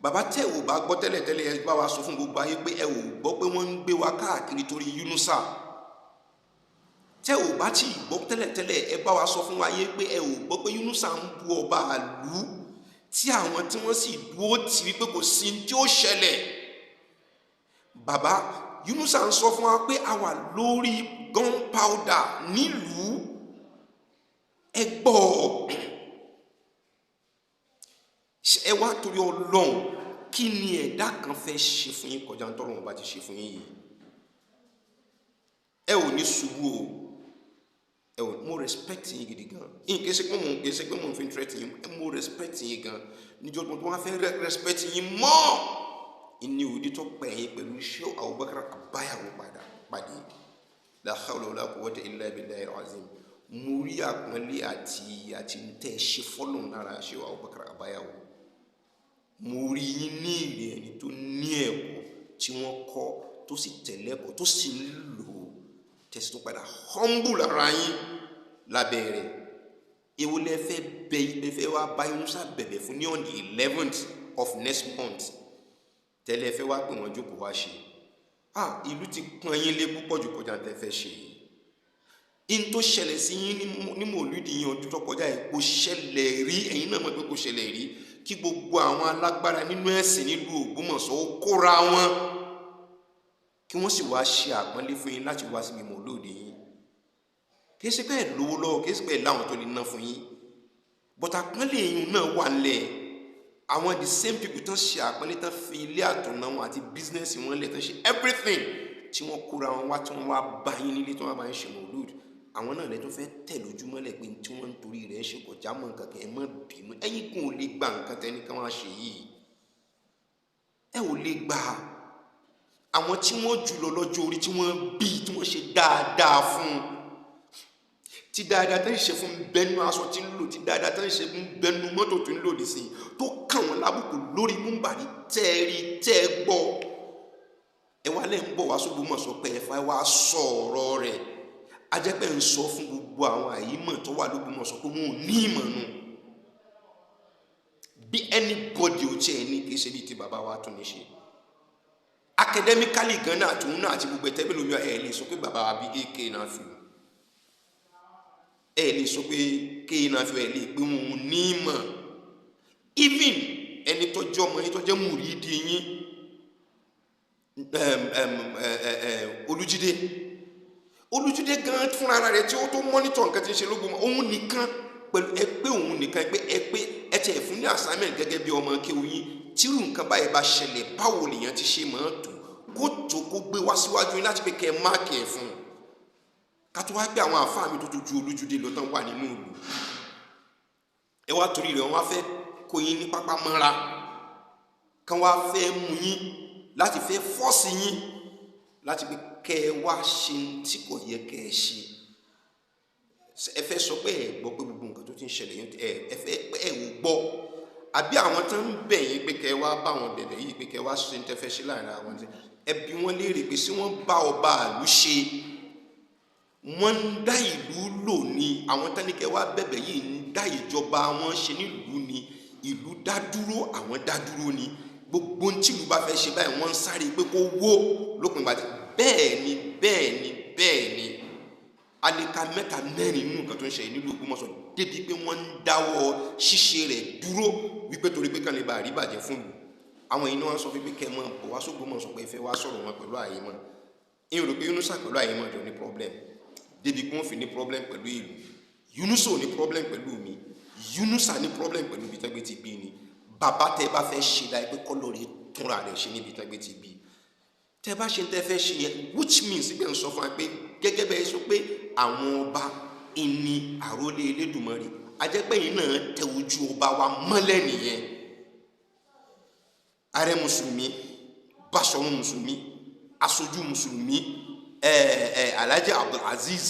Bàbá, tẹ́ ò bá gbọ́ tẹ́lẹ̀tẹ́lẹ̀, ẹ bá wa sọ fún gbogbo ayé pé ẹ ò gbọ́ pé wọ́n ń gbé wa káàkiri torí Yunusa. Tẹ́ ò bá tí ì gbọ́ tẹ́lẹ̀tẹ́lẹ̀, ẹ bá wa sọ fún wa yé pé ẹ ò gbọ́ pé Yunusa ń bu ọba àlú, tí àwọn tí wọ́n sì dúró tì wípé kò sí tí ó ṣẹlẹ̀. Bàbá, Yunusa ń sọ fún wa pé a wà lórí gunpowder nílùú. Ẹ gbọ́, ẹ wá torí Ọlọ́run, kí ni ẹ̀dá kan fẹ́ ṣe fún yín kọjá ntọ́lọ́run bá ti ṣe fún yín yìí? Ẹ ò ní ṣubú o. Ẹ ò, mo respect yín gidi gan. Yín kì í ṣe pé mo kì í ṣe pé mo fi threat yín. Mo respect yín gan. Níjọ́ tó wọ́n fẹ́ respect yín mọ́ ìní òdi tó pẹ̀ yín pẹ̀lú Shehu Abubakar Abáyàwó padà pàdé. La hawla wala quwwata illa billahi al-azim. Mo rí àpọ́nlé àti tẹ́ ẹ ṣe fọ́lọ̀ lára Shehu Abubakar Abáyàwó. Mo rí yín ní ìrì ẹni tó ní ẹ̀kọ́ tí wọ́n kọ́, tó sì tẹ̀lé ẹ̀kọ́, tó sì ń lò ó, tẹ̀sí tó padà humble ara yín lábẹ́ rẹ̀. Èwo lẹ fẹ́ bẹ, ẹ fẹ́ wá bá Yunusa bẹ̀bẹ̀ fún ní on the 11th of next month tẹ́lẹ̀ fẹ́ wá pè wọ́n jókòó wá ṣe? Ah, ìlú ti pọ́n yín lé púpọ̀ jù kọjá tẹ́ fẹ́ ṣe yìí. In tó ṣẹlẹ̀ sí yín ní mòlúdì yín ọdún tó kọjá yìí kò ṣẹlẹ̀ rí. Ẹ̀yin náà mọ̀ pé kò ṣẹlẹ̀ rí kí gbogbo àwọn alágbára nínú ẹ̀sìn nílùú Ògbómọ̀ṣọ́ ó kóra wọn, kí wọ́n sì wá ṣe àpọ́nlé fún yín láti wá síbi mòlúdì yín. Kì í ṣe pé ẹ̀ lówó lọ́wọ́, kì í ṣe pé ẹ̀ láwọn tó lè ná fún yín, but àpọ́nlé yín náà wà nílẹ̀. Àwọn the same people tán ṣe àpọ́nlé, tán fi ilé àtọ̀nà wọn àti business wọn lẹ̀, tán ṣe everything, tí wọ́n kóra wọn wá, tí wọ́n wá bá yín nílé, tí wọ́n bá yín ṣe mòlúdì, àwọn náà lẹ́tọ́ fẹ́ tẹ̀ lójúmọ́lẹ̀ pé tí wọ́n ń torí rẹ̀ ṣe kọjá mọ́ nǹkan kan. Ẹ má bínú, ẹ̀yin kò lè gba nǹkan tẹ́ni kan wá ṣe yìí. Ẹ ò lè gba àwọn tí wọ́n jù lọ lọ́jọ́ orí, tí wọ́n bí, tí wọ́n ṣe dáadáa fún un, tí dáadáa tó ń ṣe fún bẹnu aṣọ tí ń lò, tí dáadáa tó ń ṣe fún bẹnu mọ́tò tó ń lò dì sí, tó kàn wọ́n lábùkù lórí múmbàrí tẹ́ẹ̀rí tẹ́ẹ̀ gbọ́. Ẹ wá lẹ́ ń bọ̀ wá s'Ógbómọ̀ṣọ́ pé ẹ fẹ́ wá sọ ọ̀rọ̀ rẹ̀. Ajẹ́pẹ́ ń sọ fún gbogbo àwọn àyímọ̀ tó wà l'Ógbómọ̀ṣọ́ pé wọn ò ní ìmọ̀ nù. Bí anybody ò tiẹ̀ ní, kì í ṣe bí ti bàbá wa tún ní ṣe academically gan náà, àtòun náà àti gbogbo ẹ̀tẹ́ bẹ́ẹ̀ lómi. Ẹ̀ lè sọ pé bàbá wa bí ak náà fi, ẹ̀ lè sọ pé k náà fi, ẹ̀ lè pé wọn ò ní ìmọ̀. Even ẹni tó jẹ́ ọmọ yín, tó jẹ́ mùrídìí yín, Olújídé, Olújídé gan fúnra rẹ̀ tí ó tó monitor nǹkan tí ń ṣe lógun, òun nìkan pẹ̀lú ẹ pé òun nìkan pé ẹ pé ẹ tiẹ̀ fún ní assignment gẹ́gẹ́ bí ọmọ kéwú yín. Tírú nǹkan báyìí bá ṣẹlẹ̀, báwo lèèyàn ti ṣe máa tó kó tó kó gbé wá síwájú yín láti pé kẹ́ ẹ mark ẹ̀ fún un? Ká tó wá pé àwọn àfáà mi tó tó ju Olújídé lọ tán wà nínú ìlú. Ẹ wá torí rẹ̀, wọ́n wá fẹ́ kó yín ní pápá mọ́ra, kán wá fẹ́ mú yín láti fẹ́ force yín láti pé kẹ́ ẹ wá ṣe tí kò yẹ kẹ́ ẹ ṣe. Ẹ fẹ́ sọ pé ẹ gbọ́ pé gbogbo nǹkan tó ti ń ṣẹlẹ̀ yẹn, ẹ fẹ́ pé ẹ ò gbọ́, àbí àwọn tó ń bẹ̀ yín pé kẹ́ ẹ wá bá wọn bẹ̀bẹ̀ yìí, pé kẹ́ ẹ wá ṣe ń tẹ́ fẹ́ ṣe láàrin àwọn tí ẹ bi wọ́n léèrè pé ṣé wọ́n bá ọba àlú ṣe? Wọ́n ń dá ìlú lò ní. Àwọn tán ní kẹ́ wá bẹ̀bẹ̀ yìí ń dá ìjọba wọn ṣe nílùú ni. Ìlú dá dúró, àwọn dá dúró ni. Gbogbo tí ìlú bá fẹ́ ṣe báyìí, wọ́n ń sáré pé kó wó lópin ìgbà tí. Bẹ́ẹ̀ ni, bẹ́ẹ̀ ni, bẹ́ẹ̀ ni. Alika mẹ́ta mẹ́rin nínú nǹkan tó ń ṣẹlẹ̀ nílùú Ògbómọ̀ṣọ́, débi pé wọ́n ń dáwọ́ ṣíṣe rẹ̀ dúró wípé torí pé kàn lè ba àríbàjẹ́ fún ìlú. Àwọn yìí ni wọ́n sọ wípé kẹ́ ẹ máa bọ̀ wá s'Ógbómọ̀ṣọ́ pé ẹ fẹ́ wá sọ̀rọ̀ wọn pẹ̀lú àyè mọ́. Ìyẹn rò pé Yunusa pẹ̀lú àyè mọ́ jọ ní problem débi pé wọ́n fi ní problem pẹ̀lú ìlú. Yunusa ò ní problem pẹ̀lú mi. Yunusa ní problem pẹ̀lú ibi tẹ́gbẹ́ ti bí ni. Bàbá, tẹ́ bá fẹ́ ṣe dáa pé kọ́lọ́ọ̀rì túnra rẹ̀ ṣe níbi tẹ́gbẹ́ ti bí, tẹ́ bá ṣe tẹ́ fẹ́ ṣe yẹn, which means pé ń sọ fún wa pé gẹ́gẹ́ bẹ́ẹ̀ sọ pé àwọn ọba ìní àrólé Elédùmarè, ajẹ́pẹ́ yìí náà tẹ ojú ọba wa mọ́lẹ̀ nìyẹn. Ààrẹ mùsùlùmí, Báṣọ̀run mùsùlùmí, aṣojú mùsùlùmí, Alhaji Abdulaziz,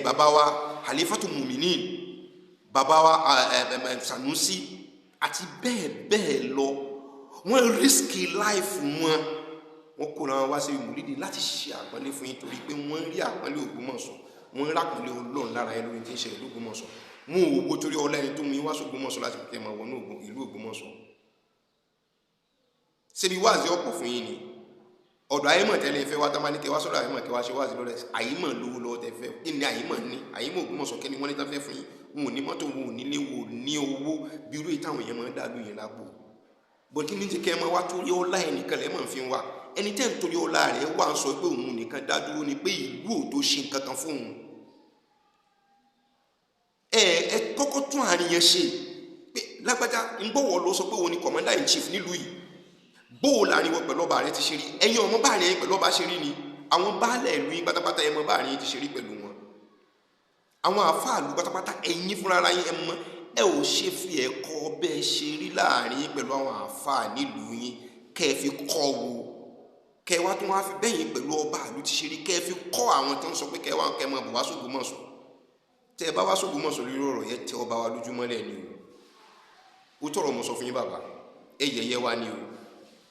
bàbá wa Halifatu Muminin, bàbá wa Sanusi àti bẹ́ẹ̀ bẹ́ẹ̀ lọ. Wọ́n risk life wọn, wọ́n kóra wọn wá sí mùlídìí láti ṣe àpọ́nlé fún yín, torí pé wọ́n rí àpọ́nlé Ògbómọ̀ṣọ́, wọ́n rí àpọ́nlé Ọlọ́run lára yẹn lórí tí ń ṣẹlẹ̀ l'Ógbómọ̀ṣọ́. Wọn ò wo torí ọlá ẹni tó mú yín wá s'Ógbómọ̀ṣọ́ láti fi kẹ́ máa wọnú ìlú Ògbómọ̀ṣọ́. Ṣebí wáàzí ọ̀pọ̀ fún yín ni ọ̀dọ̀ àyímọ̀ tẹ́lẹ̀ fẹ́ wá tán bá ní kẹ́ wá sọ́dọ̀ àyímọ̀ kẹ́ wá ṣe wáàzí lọ́rẹ̀. Àyímọ̀ lówó lọ́wọ́ tẹ́ fẹ́. Kí ni àyímọ̀ ní? Àyímọ̀ Ògbómọ̀ṣọ́ kí ni wọ́n ní tán fẹ́ fún yín? Wọn ò ní mọ́tò, wọn ò nílé, wọn ò ní owó bí irú ìtàwọn èèyàn máa ń dàlú yẹn lápò. Bọ́n kí ni ti kẹ́ ẹ máa wá torí ọlá ẹnìkan lẹ́ máa fi wá? Ẹni tẹ́ ń torí ọlá rẹ̀ wá ń sọ pé òun nìkan dá dúró ni, pé ìlú ò tó ṣe nǹkan kan fún òun. Ẹ kọ́kọ́ tún àárín yẹn ṣe pé lágbájá ń gbọ́wọ́ lọ sọ pé òun ni commander in chief nílùú yìí. Bóò láàrin wọn pẹ̀lú ọba rẹ ti ṣe rí? Ẹ̀yin ọmọ báàrin yẹn pẹ̀lú ọba ṣe rí ni àwọn baálẹ̀ ìlú yín pátápátá, ẹ mọ báàrin yín ti ṣe rí pẹ̀lú wọn. Àwọn àfáàlú pátápátá, ẹ̀yin fúnra ara yín ẹ mọ. Ẹ ò ṣe fi ẹ̀kọ́ bẹ́ẹ̀ ṣe rí láàrin yín pẹ̀lú àwọn àfáà nílùú yín kẹ́ ẹ fi kọ́ wo, kẹ́ ẹ wá tún wá fi bẹ́yìn pẹ̀lú ọba ìlú ti ṣe rí, kẹ́ ẹ fi kọ́ àwọn tó ń sọ pé kẹ́ ẹ wá kẹ́ ẹ máa bọ̀ wá s'Ógbómọ̀ṣọ́. Tẹ́ ẹ bá wá s'Ógbómọ̀ṣọ́ lórí ọ̀rọ̀ yẹn, tẹ ọba wa lójúmọ́lẹ̀ ni o. Ó tọrọ mọ̀ sọ fún yín, bàbá, ẹ yẹ̀yẹ́ wa ni o.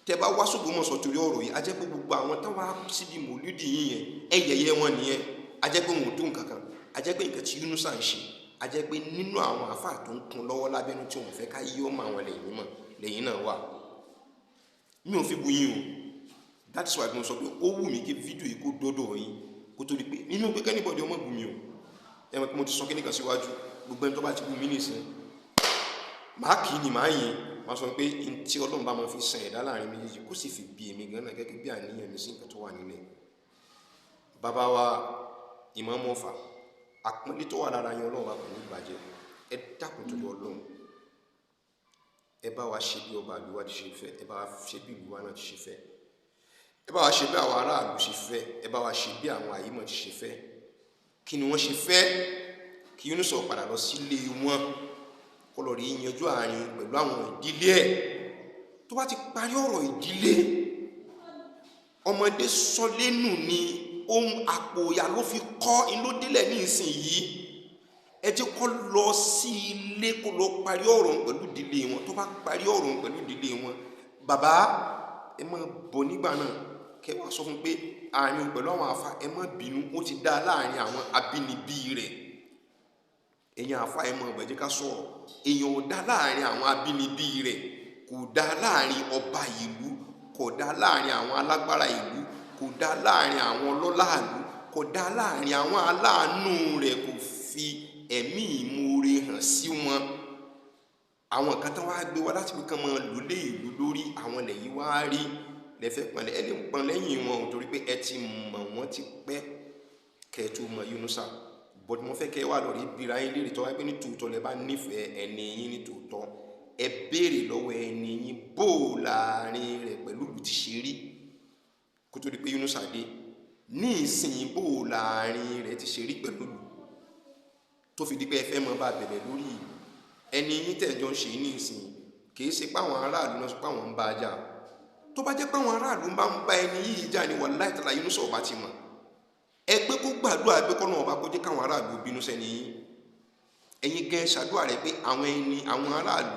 Tẹ́ bá wá s'Ógbómọ̀ṣọ́ torí ọ̀rọ̀ yìí, a jẹ́ pé gbogbo àwọn tán wá síbi mòlúdì yín yẹn, ẹ yẹ̀yẹ́ wọn nìyẹn. A jẹ́ pé wọn ò tó nǹkan kan. A jẹ́ pé nǹkan tí Yunusa ń ṣe, a jẹ́ pé nínú àwọn àáfàá tó ń kún lọ́wọ́ lábẹ́nú tí wọ́n fẹ́ ká yí ọmọ àwọn lẹ́yìn mọ̀ lẹ́yìn náà wà. Mi ò fi bu yín o. That is why mo sọ pé ó wù mí kí fídíò yìí kó dọ́dọ̀ yín, kó tó di pé inú pé kí anybody ọmọ bù mí o. Ẹ mọ̀ pé mo ti sọ kíní kan síwájú, gbogbo ẹni tó bá ti bú mi nìsín, màá kì í ni màá yìn, màá sọ pé n tí Ọlọ́run bá máa fi san ẹ̀dá láàrin méjèèjì, kó sì fi bí èmi gan náà gẹ́gẹ́ bí àníyàn mi sí nǹkan tó wà nílẹ̀. Bàbá wa Ìmáàmù Ọ̀fà, àpọ́nlé tó wà lára yín, Ọlọ́run bá kò ní ìbàjẹ́. Ẹ dákun torí Ọlọ́run, ẹ bá wa ṣe bí ọba ìlú wa ti ṣe fẹ́, ẹ bá wa ṣe bí ìlú wa náà ti ṣe fẹ́, ẹ bá wa ṣe bí àwọn aráàlú ṣe fẹ́, ẹ bá wa ṣe bí àwọn àyímọ̀ ti ṣe fẹ́. Kí ni wọ́n ṣe fẹ́? Kí Yunusa padà lọ sílé wọn, kó lọ rí yanjú àárín pẹ̀lú àwọn ìdílé ẹ̀. Tó bá ti parí ọ̀rọ̀ ìdílé, ọmọdé sọlénù ni ohun àpò ìyá ló fi kọ́ inú délẹ̀ ní ìsinyìí. Ẹ jẹ́ kó lọ sí ilé, kó lọ parí ọ̀rọ̀ pẹ̀lú ìdílé wọn. Tó bá parí ọ̀rọ̀ pẹ̀lú ìdílé wọn, bàbá, ẹ má bọ̀ nígbà náà, kẹ́ wá sọ fún pé àárín pẹ̀lú àwọn àfa, ẹ má bínú, ó ti dá láàrin àwọn abínibí rẹ̀. Ẹ̀yin àfa, ẹ má bẹ̀, jẹ́ ká sọ̀rọ̀. Èèyàn ò dá láàrin àwọn abínibí rẹ̀, kò dá láàrin ọba ìlú, kò dá láàrin àwọn alágbára ìlú, kò dá láàrin àwọn ọlọ́lá ìlú, kò dá láàrin àwọn aláàánú rẹ̀, kò fi ẹ̀mí ìmoore hàn sí wọn. Àwọn kan tán wá gbé wá láti fi kàn máa lò lé ìlú lórí, àwọn lẹ́yìn wá rí lẹ́fẹ̀ẹ́ pọnlẹ̀. Ẹ lè pọn lẹ́yìn wọn ò, torí pé ẹ ti mọ̀ wọ́n ti pẹ́ kẹ́ ẹ tó mọ Yunusa. But mo fẹ́ kẹ́ ẹ wá lọ rí bira yín léèrè, tó wáyé pé ní tòótọ́ lẹ bá nífẹ̀ẹ́ ẹni yín ní tòótọ́, ẹ béèrè lọ́wọ́ ẹni yín bó o láàrin rẹ̀ pẹ̀lú ìlú ti ṣe rí kó tó di pé Yunusa dé ní ìsìn, bó o láàrin rẹ̀ ti ṣe rí pẹ̀lú ìlú tó fi di pé ẹ fẹ́ mọ bá bẹ̀bẹ̀ lórí ìlú. Ẹni yín tẹ̀jọ́ ń ṣe ní ìsìn, kì í ṣe pé àwọn aráàlú náà sọ pé àwọn ń bá a jà. Tó bá jẹ́ pé àwọn aráàlú bá ń bá ẹni yìí jà ní, wàláhì tàlà, Yunusa ọba ti mọ̀. Ẹ pé kó gbàdúrà pé kọ́nà ọba kó jẹ́ káwọn aráàlú bínú sẹ́ni yín. Ẹ̀yin gẹ́ ṣàdúrà rẹ̀ pé àwọn ẹni àwọn aráàlú,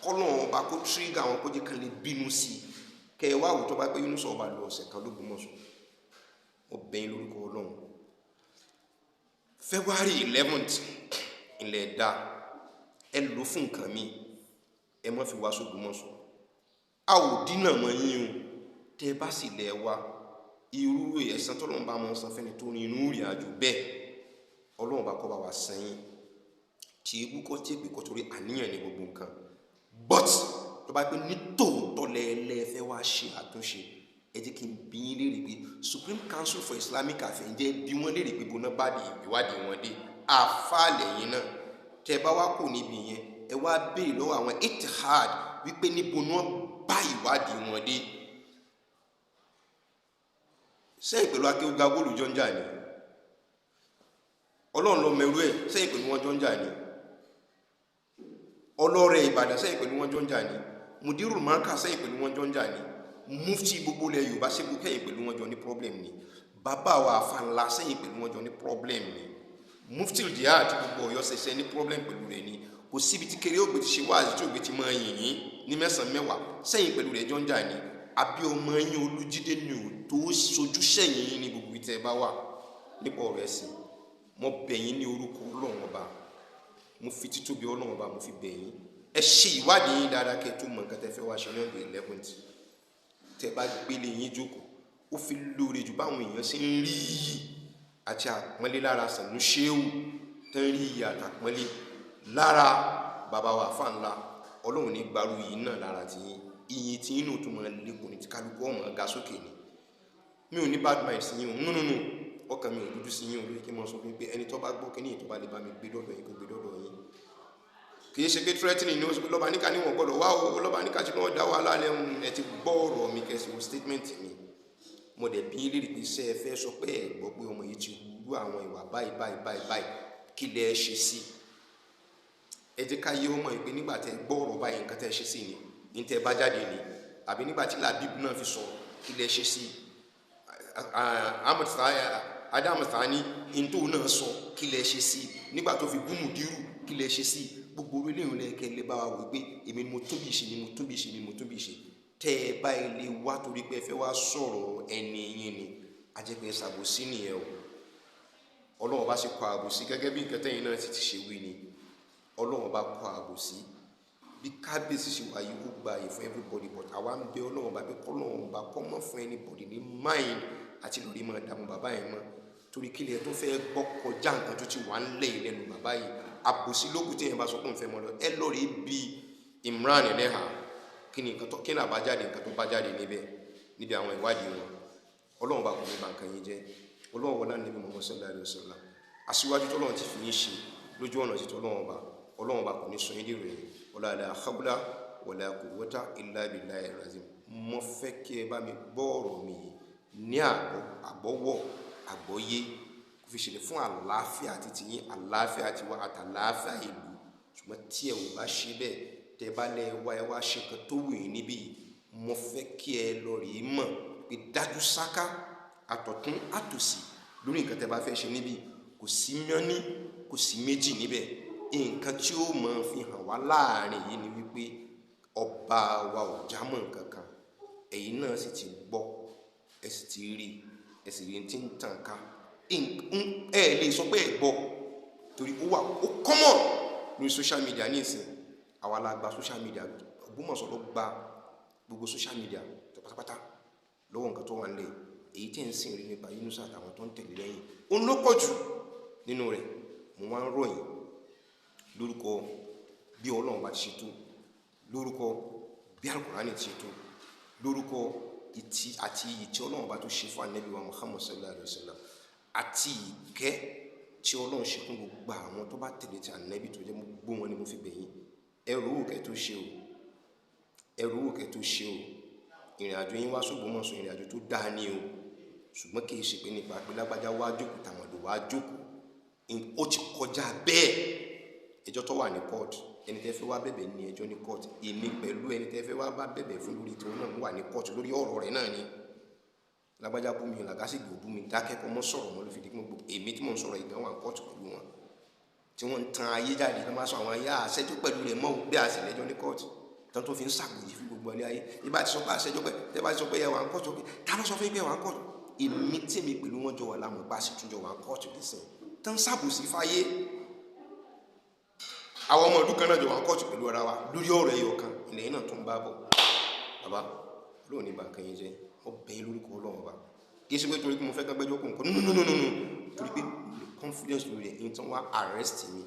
kọ́nà ọba kó tírígà àwọn, kó jẹ́ kán lè bínú sí i. Kẹ́ ẹ wá àwùjọ bá pé Yunusa ọba lọ ọ̀sẹ̀ kan l'Ógbómọ̀ṣọ́, ó bẹ̀yìn lórúkọ Ọlọ́run. February 11th ilẹ̀ dá, ẹ lò fún nǹkan mi, ẹ má fi wá s'Ógbómọ̀ṣọ́. A ò dínà mọ́ yín o. Tẹ́ ẹ bá sì lẹ̀ wá, irú ẹ̀san tọ́lọ́run bá máa san fẹ́ni tó rin inú ìrìn àjò bẹ́ẹ̀, Ọlọ́run bá kọ́ bá wa san yín. Tí ebú kọ́, tí èpè kọ́, torí àníyàn ní gbogbo nǹkan. But tó bá pẹ́ ní tòótọ́ lẹ́ẹ̀lẹ́ fẹ́ wá ṣe àtúnṣe, ẹ jẹ́ kí n bi yín léèrè pé Supreme Council for Islamic Affairs, ǹjẹ́ bí wọ́n léèrè pé bọ́ná bá di ìwádìí wọn dé? Àfáàlẹ̀ yín náà, tẹ́ bá wá kò níbi yẹn, ẹ wá béèrè lọ́wọ́ àwọn Ittihad wípé níbo ni wọ́n bá ìwádìí wọn dé. Sẹ́yìn pẹ̀lú akéwùgá góòlù jọ ń jà ní, Ọlọ́run ló mẹrú ẹ̀. Sẹ́yìn pẹ̀lú wọn jọ ń jà ní, ọlọ́rẹ̀ Ìbàdàn, sẹ́yìn pẹ̀lú wọn jọ ń jà ní. Mudirul Markaz sẹ́yìn pẹ̀lú wọn jọ ń jà ni? Mufti gbogbo ilẹ̀ Yorùbá sẹ́yìn pẹ̀lú wọn jọ ní problem ni? Bàbá wa àfànlá sẹ́yìn pẹ̀lú wọn jọ ní problem ni? Mufti Jihad gbogbo Ọ̀yọ́ ṣẹṣẹ ní problem pẹ̀lú rẹ̀ ni? Kò síbi tí kéré ògbé ti ṣe wáàzì tí ògbé ti máa yìn yín ní mẹ́sàn-án mẹ́wàá, sẹ́yìn pẹ̀lú rẹ̀ jọ ń jà ni? Àbí ọmọ yín Olújídé ni ò tó sojú sẹ́yìn yín ní gbogbo ìtẹ́ bá wà nípa ọ̀rọ̀ ẹ̀sìn? Mo bẹ̀ yín ní orúkọ Ọlọ́run Ọba, mo fi títóbi Ọlọ́run Ọba mo fi bẹ̀ yín. Ẹ ṣe ìwádìí yín dáadáa kẹ́ ẹ tó mọ nǹkan tẹ́ fẹ́ wá ṣe ní ọ̀dọ̀ 11th. Tẹ́ bá gbélé yín jókòó, ó fi lóore jù báwọn èèyàn ṣe ń rí iyì àti àpọ́nlé lára Sànú Ṣéwù, tẹ́ ń rí iyì àtàpọ́nlé lára bàbá wa àfà ńlá. Ọlọ́run ní gbaru yìí náà lára ti yín, iyì tí inú tó máa lékun ní ti kálukú ọmọ ga sókè ni. Mi ò ní bad mind sí yín o, nínú ọkàn mi ò dúdú sí yín o, lórí kí n máa sọ fún yín pé ẹni tó bá gbọ́ kí ní ìtọ́ bá lè bá mi gbé dọ́dọ̀ yín, kó gbé dọ́dọ̀ yín. Kì í ṣe pé threatening ni ó sọ pé lọ́ba níkà níwọ̀n gbọ́dọ̀ wá o, lọ́ba níkà tí wọ́n dá wàhálà lẹ́hùn. Ẹ ti gbọ́ ọ̀rọ̀ mi kẹsì wo statement mi. Mo dẹ̀ bí léèrè pé ṣé ẹ fẹ́ sọ pé ẹ gbọ́ pé ọmọ yìí ti wú àwọn ìwà báyìí báyìí báyìí báyìí, kí lẹ ṣe sí? Ẹ jẹ́ ká yé ọmọ yìí pé nígbà tẹ gbọ́ ọ̀rọ̀ báyìí nǹkan tẹ́ ṣe sí ni, ní tẹ́ bá jáde ni, àbí nígbà tí Labib náà fi sọ̀rọ̀ kí lẹ ṣe sí? Adam Sani ní tó náà sọ kí lẹ ṣe sí? Nígbà tó fi bú Mùdírù kí lẹ ṣe sí? Gbogbo orílẹ̀ èdè lẹ́kẹ́ lè bá wa wí pé èmi ni mo tóbi ṣe, ni mo tóbi ṣe, ni mo tóbi ṣe. Tẹ́ ẹ bá ilé wá torí pé ẹ fẹ́ wá sọ̀rọ̀ ẹni yín ni, ajẹ́pẹ́ ṣàbòsí nìyẹn o. Ọlọ́run bá ṣe kọ àbòsí gẹ́gẹ́ bí nǹkan tẹ́yìn náà ti ṣe wí ni. Ọlọ́run bá kọ àbòsí bí kábíyèsí ṣe wáyé, ó gba àyè fún everybody, but àwa ń bẹ Ọlọ́run bá pé kọ́lọ́run bá kọ́ mọ́ fún anybody ní mind àti lórí mọ́ dààmú bàbá yẹn mọ́, torí kílẹ̀ tó fẹ́ gbọ́ kọjá nǹkan tó ti wà ń lẹ̀ lẹ́nu bàbá yìí. Àbòsí lókùn tí yẹn bá sọ pé òun fẹ́ mọ́ lọ, ẹ lórí bí Imran Eleha kí ni nǹkan tó kí ni àbájáde nǹkan tó bá jáde níbẹ̀ níbi àwọn ìwádìí wọn. Ọlọ́run bá kò ní ba nǹkan yín jẹ́. Ọlọ́run wọlé níbi Muhammad sallallahu alaihi wasallam, aṣíwájú tọ́lọ́run ti fi yín ṣe lójú ọ̀nà ti tọ́lọ́run bá, Ọlọ́run bá kò ní sọ yín dèrò yìí. Wala la hawla wala quwwata illa billahi al-azim. Mo fẹ́ kí ẹ bá mi gbọ́ ọ̀rọ̀ mi yìí ní àgbọ́wọ́ àgbọ́yé, kò fi ṣẹlẹ̀ fún àlàáfíà àti tìyín, àlàáfíà àti wa àtàlàáfíà ìlú. Ṣùgbọ́n tí ẹ ò bá ṣe bẹ́ẹ̀, tẹ bá lẹ wá ẹ wá ṣe nǹkan tó wù yín níbí yìí, mo fẹ́ kí ẹ lọ rí mọ̀ pé dájú sáká àtọ̀tún àtòsì lórí nǹkan tẹ bá fẹ́ ṣe níbí, kò sí mọ́ní, kò sí méjì níbẹ̀. Nǹkan tí ó mọ̀ fi hàn wá láàrin yìí ni wípé ọba wa ò jámọ́ nǹkan kan. Ẹ̀yin náà sì ti gbọ́, ẹ sì ti rí, ẹ sì rí tí ń tàn ká. Ẹ lè sọ pé ẹ gbọ́ torí ó wà, ó common lórí social media ní ìsìn. Àwa la gba social media, Ògbómọ̀ṣọ́ ló gba gbogbo social media tó pátápátá lọ́wọ́ nǹkan tó wà nílẹ̀. Èyí tí ń sìn rí nípa Yunusa àtàwọn tó ń tẹ̀lé lẹ́yìn, òun ló pọ̀ jù nínú rẹ̀. Mo wá ń rọ̀ yín lórúkọ bí Ọlọ́run bá ti ṣe tó, lórúkọ bí Al-Qur'ani ti ṣe tó, lórúkọ ìtì àti iyì tí Ọlọ́run bá tó ṣe fún Ànábì wa Muhammad sallallahu alaihi wasallam, àti ìkẹ́ tí Ọlọ́run ṣe fún gbogbo àwọn tó bá tẹ̀lé ti Ànábì tó jẹ́ gbogbo wọn ni mo fi bẹ̀ yín. Ẹ rò wò kẹ́ tó ṣe o, ẹ rò wò kẹ́ tó ṣe o. Ìrìn àjò yín wá s'Ògbómọ̀ṣọ́, ìrìn àjò tó dáa ní o, ṣùgbọ́n kì í ṣe pé nípa pé lágbájá wá jókòó, tàmọ̀dò wá jókòó, ó ti kọjá bẹ́ẹ̀. Ẹjọ́ tó wà ní court, ẹni tẹ́ fẹ́ wá bẹ̀bẹ̀ ní ẹjọ́ ní court, èmi pẹ̀lú ẹni tẹ́ fẹ́ wá bá bẹ̀bẹ̀ fún lórí tiwọn náà wà ní court lórí ọ̀rọ̀ rẹ̀ náà ni. Lágbájá bú mi, làkàṣìgbò bú mi, dákẹ́ kọ́ mọ́ sọ̀rọ̀ mọ́ ló fi di gbogbo èmi tí mò ń sọ̀rọ̀ ìgbà wà ní court pẹ̀lú wọn, tí wọ́n ń tan ayé jáde tó máa sọ àwọn ayé àṣẹjọ́ pẹ̀lú rẹ̀ mọ́ bí àṣẹlẹ́jọ́ ní court tán tó fi ń ṣàgbòjì fún gbogbo ilé ayé. Ibà ti sọ pé àṣẹjọ́ pé tẹ́ bá ti sọ pé ẹ wà ní court, pé ta ló sọ fún yín pé ẹ wà ní court? Èmi tèmi pẹ̀lú wọn jọ wà lámọ̀ bá sì tún jọ wà ní court nísìnyí tán ṣàbòsí fáyé. Àwọn ọmọ ọdún kan náà jọ wà ní court pẹ̀lú ara wa lórí ọ̀rọ̀ ẹyọ kan, ilẹ̀ yìí náà tó ń bá bọ̀. Bàbá Ọlọ́run ní bàǹkan yín jẹ́, ó bẹ̀ yín lórúkọ Ọlọ́run ọba. Kì í ṣe pé torí pé mo fẹ́ gbẹ́jọ́ kó nǹkan, no no no no no, torí pé confidence lórí rẹ̀ ní tí wọ́n arrest mi,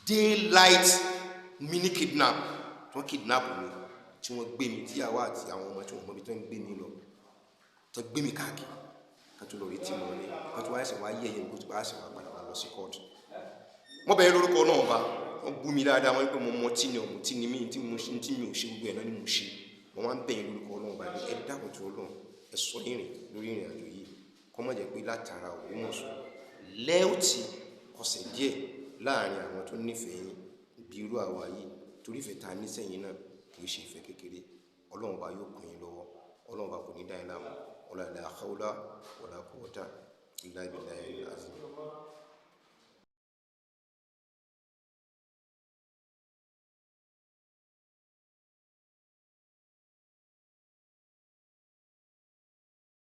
daylight mini kidnap, tí wọ́n kidnap mi, tí wọ́n gbé mi tíyàwó àti àwọn ọmọ tí wọ́n mọ̀ bí tí wọ́n gbé mi lọ, tí wọ́n gbé mi káàkiri, ká tó lọ rí tí mo rí, ká tó wá ẹsẹ̀ wá yẹ̀yẹ̀, kó tó wá ẹsẹ̀ wá padà wá lọ sí court. Wọ́n bẹ̀ yín lórúkọ Ọlọ́run ọba, wọ́n bú mi dáadáa, wọ́n ní pé mo mọ tí ni ọ̀mù tí ni mí, tí mo ṣe, tí mi ò ṣe, gbogbo ẹ̀ náà ni mo ṣe. Wọ́n wá ń bẹ̀ yín lórúkọ Ọlọ́run ọba pé ẹ dákun tó Ọlọ́run, ẹ sọ ìrìn lórí ìrìn àjò yìí, kó má jẹ́ pé látara Ògbómọ̀ṣọ́ lẹ́ọ̀tì kọsẹ̀ díẹ̀ láàrin àwọn tó nífẹ̀ẹ́ yín bí irú àwa yìí, torí ìfẹ́ ta ní sẹ́yìn náà kí Kì í ṣe ìfẹ́ kékeré. Ọlọ́run bá yóò kún yín lọ́wọ́, Ọlọ́run bá kò ní dá yín láàmú. Ọlọ́run, la hawla wala quwwata illa billahi al-azim.